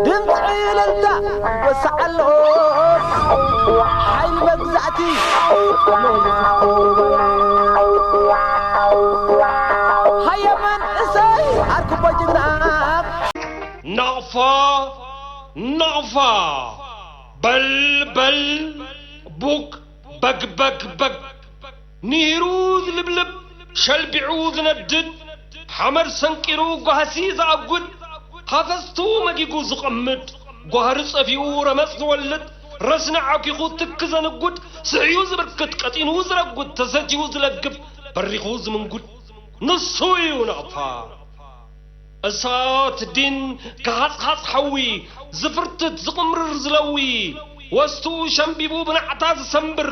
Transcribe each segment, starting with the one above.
ድምፂ እልልታ ይወስዕ ኣሎ፣ ሓይሊ መግዛእቲ ሃየ መንእሰይ ኣርክቦ ጅግና። ናቕፋ፣ ናቕፋ፣ በል፣ በል፣ ቡክ፣ በግ፣ በግ፣ በግ። ንሂሩ ዝልብልብ፣ ሸልቢዑ ዝነድድ፣ ሓመድ ሰንቂሩ ጓህሲ ዝኣጉድ፣ ሃፈስቱ መጊጉ ዝቐምድ፣ ጓህሪ ጸፊኡ ረመጽ ዝወልድ፣ ረስኒ ዓኪኹ ትክ ዘንጉድ፣ ስሕዩ ዝብርክት፣ ቀጢኑ ዝረጉድ፣ ተሰትዩ ዝለግብ፣ በሪኹ ዝምንጉድ፣ ንሱ እዩ ናቕፋ። እሳት ዲን፣ ከሃጽሃጽ ሓዊ፣ ዝፍርትት ዝቕምርር ዝለዊ፣ ወስቱ ሸምቢቡ ብናዕታ ዝሰንብር፣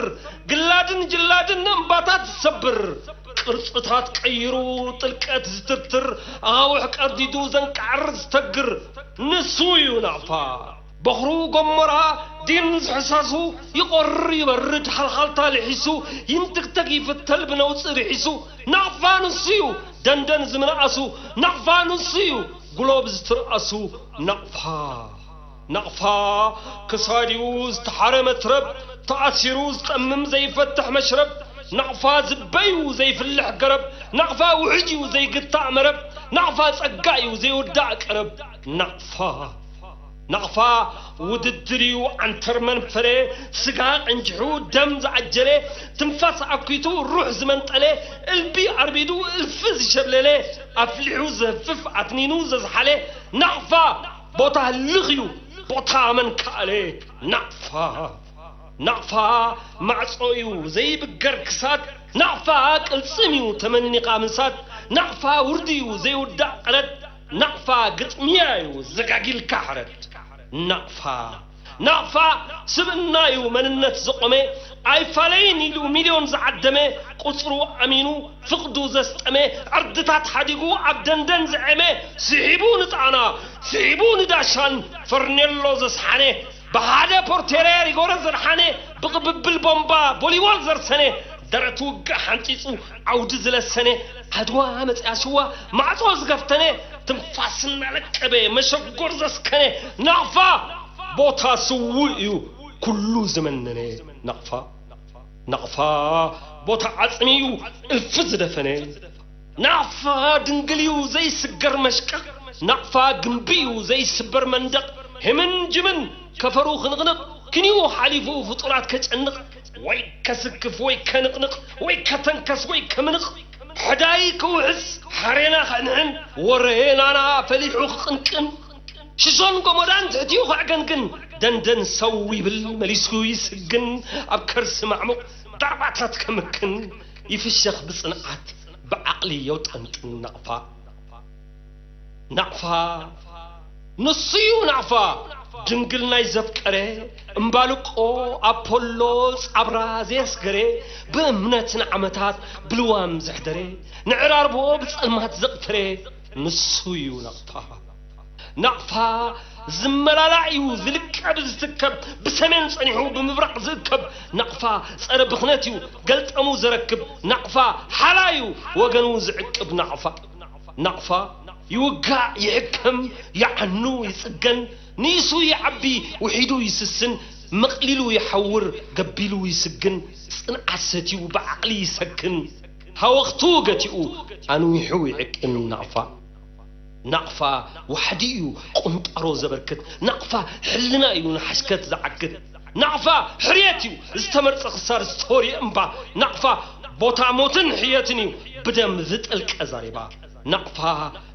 ግላድን ጅላድን እምባታት ዝሰብር፣ ቅርጽታት ቀይሩ ጥልቀት ዝትርትር፣ ኣኻውሕ ቀርዲዱ ዘንቃዕር ዝተግር፣ ንሱ እዩ ናቕፋ። በኹሩ ጎሞራ ዲን ዝሕሳሱ፣ ይቖርር ይበርድ ሓልሓልታ ልሒሱ፣ ይንትክተክ ይፍተል ብነውጺ ርሒሱ፣ ናቕፋ ንሱ እዩ ደንደን ዝምንኣሱ፣ ናቕፋ ንሱ እዩ ጉሎብ ዝትርኣሱ፣ ናቕፋ። ናቕፋ ክሳድዩ ዝተሓረ መትረብ፣ ተኣሲሩ ዝጠምም ዘይፈትሕ መሽረብ፣ ናቕፋ ዝበዩ ዘይፍልሕ ገረብ፣ ናቕፋ ውሕጅ እዩ ዘይግታእ መረብ፣ ናቕፋ ጸጋ እዩ ዘይውዳእ ቀረብ፣ ናቕፋ። ናቕፋ ውድድር እዩ ዓንተር መንፈለ፣ ስጋ ቀንጅሑ ደም ዝዓጀለ፣ ትንፋስ ኣኪቱ ሩሕ ዝመንጠለ፣ እልቢ ኣርቢዱ እልፊ ዝሸብለለ፣ ኣፍሊሑ ዘህፍፍ ኣትኒኑ ዘዝሓለ፣ ናቕፋ ቦታ ህልኽ እዩ ቦታ መን ከኣለ፣ ናቕፋ። ናቕፋ ማዕጾ እዩ ዘይብገር ክሳድ፣ ናቕፋ ቅልጽም እዩ ተመኒኻ ምሳድ፣ ናቕፋ ውርዲ እዩ ዘይውዳእ ቀረድ፣ ናቕፋ ግጥምያ እዩ ዘጋጊልካ ሕረድ። ናቕፋ፣ ናቕፋ ስብእና እዩ መንነት ዘቖመ፣ ኣይፋለይን ኢሉ ሚልዮን ዝዓደመ፣ ቁጽሩ ኣሚኑ ፍቕዱ ዘስጠመ፣ ዕርድታት ሓዲጉ ኣብ ደንደን ዝዔመ፣ ስሒቡ ንጣና፣ ስሒቡ ንዳሻን ፈርኔሎ ዘስሓነ፣ ብሓደ ፖርቴሬ ሪጎረ ዘድሓነ፣ ብቕብብል ቦምባ ቦሊቦል ዘርሰነ፣ ደረት ውግእ ሓንጺጹ ዓውዲ ዝለሰነ፣ ዓድዋ መጽያ ሽዋ ማዕጾ ዝገፍተነ፣ ትንፋስ እናለቀበ መሸጎር ዘስከነ፣ ናቕፋ ቦታ ስዉእ እዩ ኩሉ ዝመነነ። ናቕፋ፣ ናቕፋ ቦታ ዓጽሚ እዩ እልፊ ዝደፈነ። ናቕፋ ድንግል እዩ ዘይስገር መሽቀቕ፣ ናቕፋ ግንቢ እዩ ዘይስበር መንደቕ። ህምን ጅምን ከፈሩ ክንቕንቕ፣ ክንዩ ሓሊፉ ፍጡራት ከጨንቕ፣ ወይ ከስክፍ ወይ ከንቕንቕ፣ ወይ ከተንከስ ወይ ከምንቕ፣ ሕዳይ ከውሕስ ሓሬና ከንዕን፣ ወረ ናና ፈሊሑ ክቕንቅን፣ ሽሾን ጎሞዳን ትሕቲኡ ከዕገንግን፣ ደንደን ሰው ይብል መሊሱ ይስግን፣ ኣብ ከርሲ ማዕሙቕ ዳርባታት ከምክን፣ ይፍሸኽ ብጽንዓት ብዓቕሊ የውጠንጥን ናቕፋ። ናቕፋ ንሱ'ዩ ናቕፋ፣ ድንግል ናይ ዘፍቀረ፣ እምባልቆ ኣፖሎ ጻብራ ዘየስገረ፣ ብእምነት ንዓመታት ብልዋም ዘሕደረ፣ ንዕራርቦ ብጸልማት ዘቕተረ፣ ንሱ'ዩ ናቕፋ። ናቕፋ ዝመላላዕ እዩ ዝልቀብ ዝትከብ፣ ብሰሜን ጸኒሑ ብምብራቕ ዝእከብ። ናቕፋ ጸረ ብኽነት እዩ ገልጠሙ ዘረክብ። ናቕፋ ሓላ እዩ ወገኑ ዝዕቅብ። ናቕፋ፣ ናቕፋ ይውጋእ ይሕከም፣ ይዓኑ ይጽገን፣ ንኢሱ ይዓቢ ውሒዱ ይስስን፣ መቕሊሉ ይሓውር ገቢሉ ይስግን፣ ጽንዓት ሰትዩ ብዓቕሊ ይሰክን፣ ሃወኽቱ ገቲኡ ኣንዊሑ ይዕቅን። ናቕፋ፣ ናቕፋ ዋሕዲ እዩ ቁንጣሮ ዘበርክት። ናቕፋ ሕልና እዩ ንሓሽከት ዝዓግት። ናቕፋ ሕርየት እዩ ዝተመርጸ ክሳር ዝተወርየ እምባ። ናቕፋ ቦታ ሞትን ሕየትን እዩ ብደም ዝጠልቀ ዛሬባ። ናቕፋ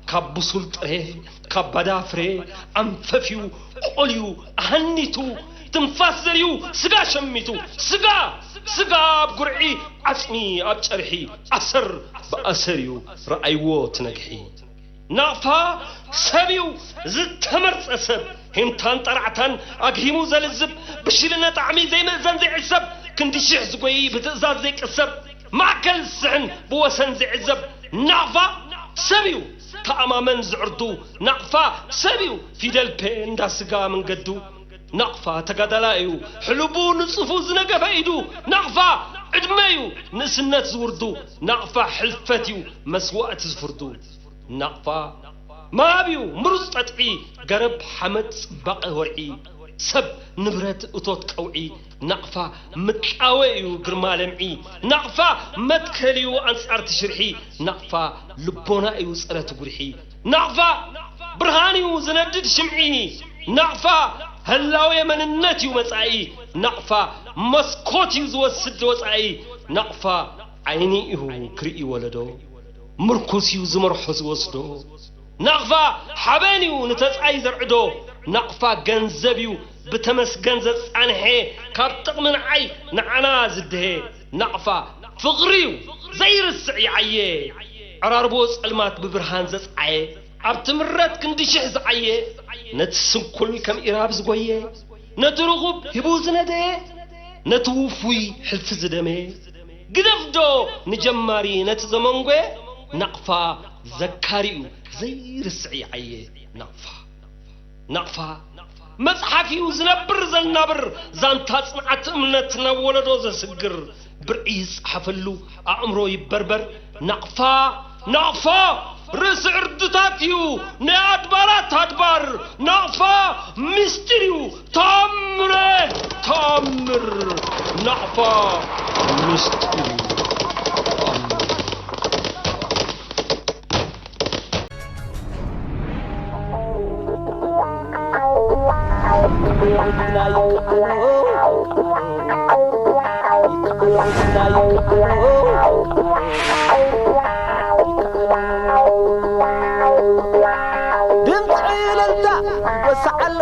ካብ ብሱል ጥረ፣ ካብ ባዳ ፍረ ኣንፈፍዩ፣ ቆልዩ፣ ኣሃኒቱ፣ ትንፋስ ዘርዩ፣ ስጋ ሸሚቱ፣ ስጋ፣ ስጋ ኣብ ጉርዒ፣ ዓጽሚ ኣብ ጨርሒ፣ ኣሰር ብኣሰር እዩ ረኣይዎ ትነግሒ። ናቕፋ ሰብ እዩ ዝተመርጸ ሰብ፣ ሂምታን ጠራዕታን ኣግሂሙ ዘልዝብ፣ ብሽልነ ጣዕሚ ዘይምእዘን ዘይዕሰብ፣ ክንዲ ሽሕ ዝጎይ ብትእዛዝ ዘይቅሰብ፣ ማእከል ዝስሕን ብወሰን ዘይዕዘብ። ናቕፋ ሰብ እዩ ተኣማመን ዝዕርዱ፣ ናቕፋ ሰብ እዩ ፊደል ፔ እንዳ ስጋ መንገዱ። ናቕፋ ተጋዳላይ እዩ ሕልቡ ንጽፉ ዝነገፈ ኢዱ። ናቕፋ ዕድመ እዩ ንእስነት ዝውርዱ። ናቕፋ ሕልፈት እዩ መስዋእቲ ዝፍርዱ። ናቕፋ ማብ እዩ ምሩጽ ጠጥዒ፣ ገረብ ሓመድ ጽባቐ ወርዒ፣ ሰብ ንብረት እቶት ቀውዒ። ናቕፋ ምቃወ እዩ ግርማ ለምዒ። ናቕፋ መትከል እዩ ኣንጻር ትሽርሒ። ናቕፋ ልቦና እዩ ጸረ ትጉርሒ። ናቕፋ ብርሃን እዩ ዝነድድ ሽምዒ። ናቕፋ ህላዌ መንነት እዩ መጻኢ። ናቕፋ መስኮት እዩ ዝወስድ ወጻኢ። ናቕፋ ዓይኒ እዩ ክርኢ ወለዶ፣ ምርኩስ እዩ ዝመርሖ ዝወስዶ። ናቕፋ ሓበን እዩ ንተጻይ ዘርዕዶ። ናቕፋ ገንዘብ እዩ ብተመስገን ዘጻንሐ፣ ካብ ጥቕሚ ንዓይ ንዓና ዝድሀ። ናቕፋ ፍቕሪ እዩ ዘይርስዕ ይዓየ፣ ዕራርቦ ጸልማት ብብርሃን ዘጽዓየ። ኣብ ትምረት ክንዲ ሽሕ ዝዓየ፣ ነቲ ስንኩል ከም ኢራብ ዝጎየ፣ ነቲ ርኹብ ሂቡ ዝነደየ፣ ነቲ ውፉይ ሕልፊ ዝደመየ። ግደፍዶ ንጀማሪ ነቲ ዘመንጎየ፣ ናቕፋ ዘካሪ እዩ ዘይርስዕ ይዓየ። ናቕፋ ናቕፋ መጽሓፍ እዩ ዝነብር ዘናብር፣ ዛንታ ጽንዓት እምነት ናብ ወለዶ ዘስግር። ብርዒ ይጽሓፈሉ ኣእምሮ ይበርበር። ናቕፋ ናቕፋ ርእሲ ዕርድታት እዩ ናይ ኣድባራት ኣድባር። ናቕፋ ምስጢር እዩ ተኣምረ ተኣምር። ናቕፋ ምስጢር እዩ ተኣምር። ድምፂ እልልታ ይወስዓሎ።